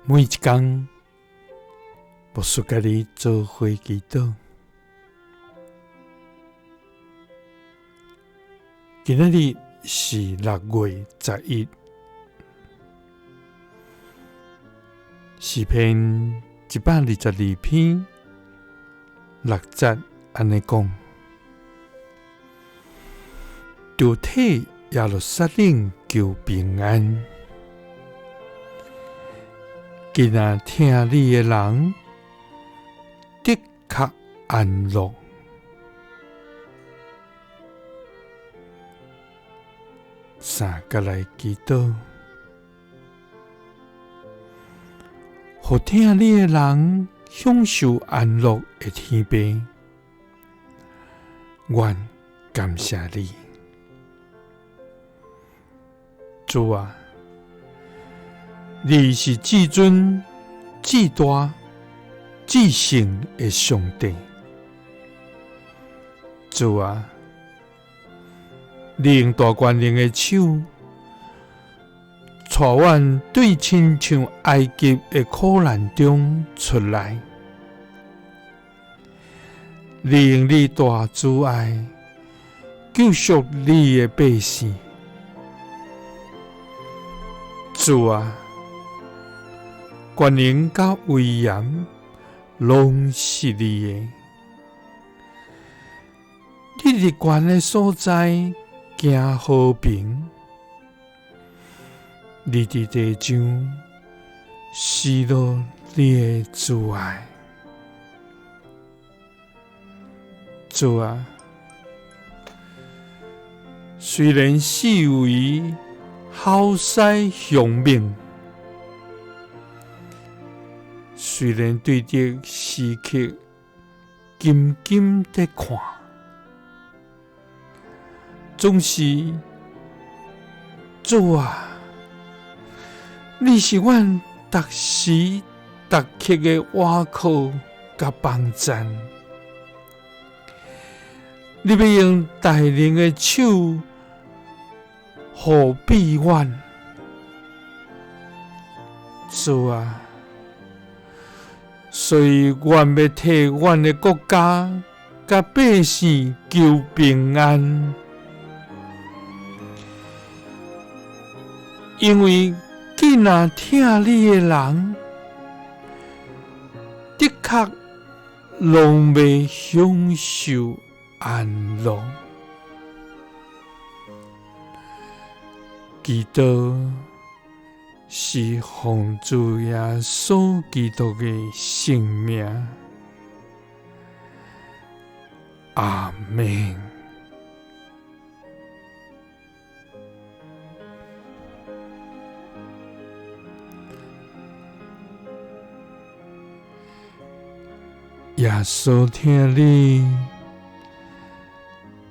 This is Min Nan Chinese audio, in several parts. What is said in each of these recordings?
每一工，牧师佮你做伙祈祷。今仔日是6月11，诗篇122篇6节按呢讲：著替耶路撒冷求平安。今仔疼你的人，的确安乐。三佮来祈祷，予疼你的人享受安乐的天父，阮感谢你，主啊！你是至尊、至大、至圣的上帝，主啊！你用大权能的手，带阮对亲像埃及的苦难中出来。你用你大慈爱救赎你的百姓，主啊！权能佮威严拢是你的，你伫悬的所在行和平，你伫地上施落你的慈爱。主啊，虽然四围吼势凶猛，虽然对敌时刻紧紧伫看，总是主啊，你是阮逐时逐刻的倚靠佮帮赞。你欲用大能的手护庇阮，主啊！所以，阮欲替阮的国家佮百姓求平安，因为囝仔疼你的人，的确拢欲享受安乐。祈祷是奉主耶稣基督的圣名，阿们。耶稣疼你，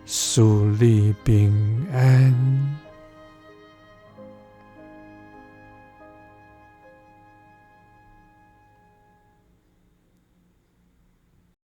赐你平安。